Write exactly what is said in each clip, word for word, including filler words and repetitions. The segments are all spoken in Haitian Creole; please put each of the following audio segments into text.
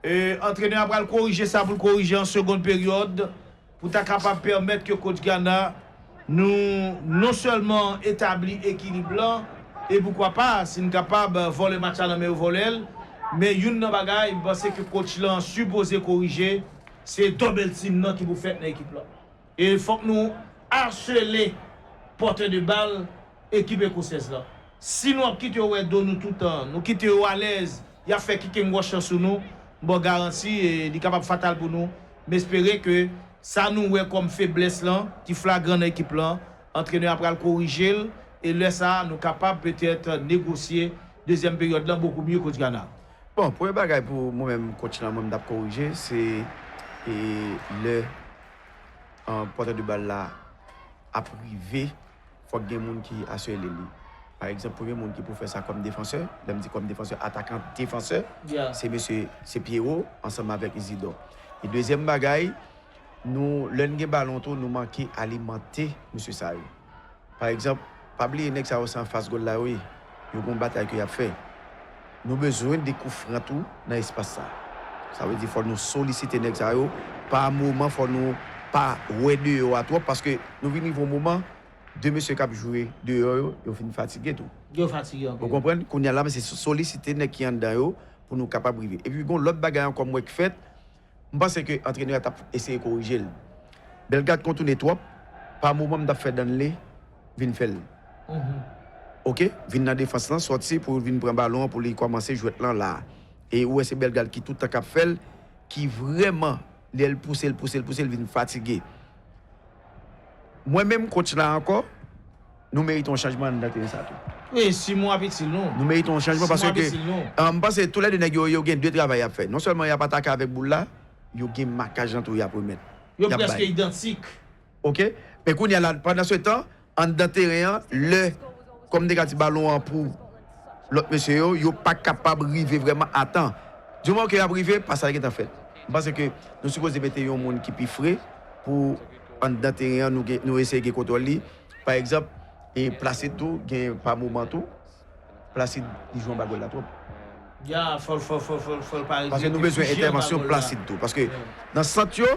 E, antrenè a pral korije sa pou l korije an segonn peryòd, pou ta kapab pèmèt ke Coach Gana nou non sèlman etabli ekilib lan, e poukwa pa, si n kapab vòlè match la nan men yo vòlè l, men youn nan bagay, m panse ke coach lan sipoze korije, se double team nan ki pou fèt nan ekip lan. E fòk nou asele pòtè de bal ekip Ekosèz lan. Si nou ap kite yo wè do nou toutan, nou kite yo alèz, y ap fè kick and rush sou nou, m ba w garanti, e, li kapab fatal pou nou. M espere ke sa nou wè kòm feblès lan, ki flagran nan ekip lan, antrenè a pral korije l, e lè sa a, nou kapab petèt negosye dezyèm peryòd lan bokou mye, Coach Gana. Bon, premye bagay pou mwen menm, coach lan, mwen, m t ap korije, se, e, lè, an, pòtè de bal la ap rive, fòk gen moun ki asele li. Pa egzanp, premye moun ki pou fè sa kòm defansè, lè m di kòm defansè, atakan defansè, Yeah. se mesye, se Pierrot ansanm avèk Isidore. E dezyèm bagay, nou, lè n gen balon tou, nou manke alimante mesye sa yo. Pa egzanp, pa bliye nèg sa yo se anfas gòl la yo ye. Yo gen yon batay ke y ap fè. Nou bezwen de kou fran tou nan espas sa. Sa vle di fò nou solisite nèg sa yo. Pa moman, fò nou pa wè deyò a twòp, paske nou vin rive yon moman, de mesye k ap jwe deyò yo, yo fin fatige tou. Yo fatige anpil. Ou konprann? Kounye a la, se solisite nèg ki anndan yo pou nou kapab rive. Epi gon lòt bagay ankò m wè k fèt, m panse ke antrenè a t ap eseye korije l. Bellegarde kontounen twòp, pa moman m t ap fè Danley vin fè l. Mhm. Oke, vin nan defans lan, sòti pou vin pran balon an, pou li kòmanse jwèt lan la. E ou wè se Bellegarde ki tout tan k ap fè l, ki vrèman, lè l pouse l, pouse l, pouse l, vin fatige. Mwen menm, coach la ankò, nou merite yon chanjman anndan teren sa tou. Wi, Simon ap itil nou. Nou merite yon chanjman Simon paske ap itil nou. Ah, m panse toulède nèg yo, yo gen de travay y ap fè. Non sèlman y ap atake avèk boul la, yo gen makaj lan tou y ap remèt. Yo Y ap prèske bay. idantik. Oke? Men kounye a la, pandan se tan, anndan teren an, lè, kòm m te ka di, balon an pou lòt mesye yo, yo pa kapab rive vrèman a tan. Di moman ke y ap rive, pas la gentan fèt. M panse ke nou sipoze mete yon moun ki pi fre pou anndan teren an, nou gen, nou eseye gen kontwòl li. Pa egzanp, e Placide tou, gen pa moman tou, Placide, li jwe anba gòl la twòp. Ya, fò l, fò l, fò l, fò l, fò l pa Paske nou bezwen entèvansyon Placide tou. Paske nan sant yo,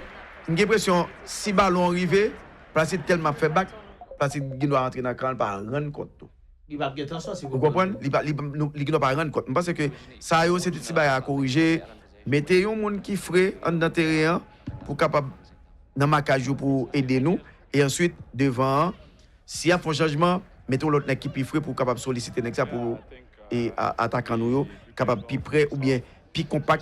m gen enpresyon, si balon an rive, Placide tèlman ap fè bak, Placide gendwa rantre nan kan, l pa rann kont tou. Li p ap gentan sòti pou Ou konprann? Li pa, li, nou, li gendwa pa rann kont. M panse ke sa yo, se de ti bagay a korije. Mete yon moun ki fre anndan teren an pou kapab nan makaj yo pou ede nou. E answit, devan an, si y ap fè yon chanjman, mete yon lòt nèg ki pi fre pou kapab solisite nèg sa pou e, a, atakan nou yo kapab pi pre oubyen pi konpak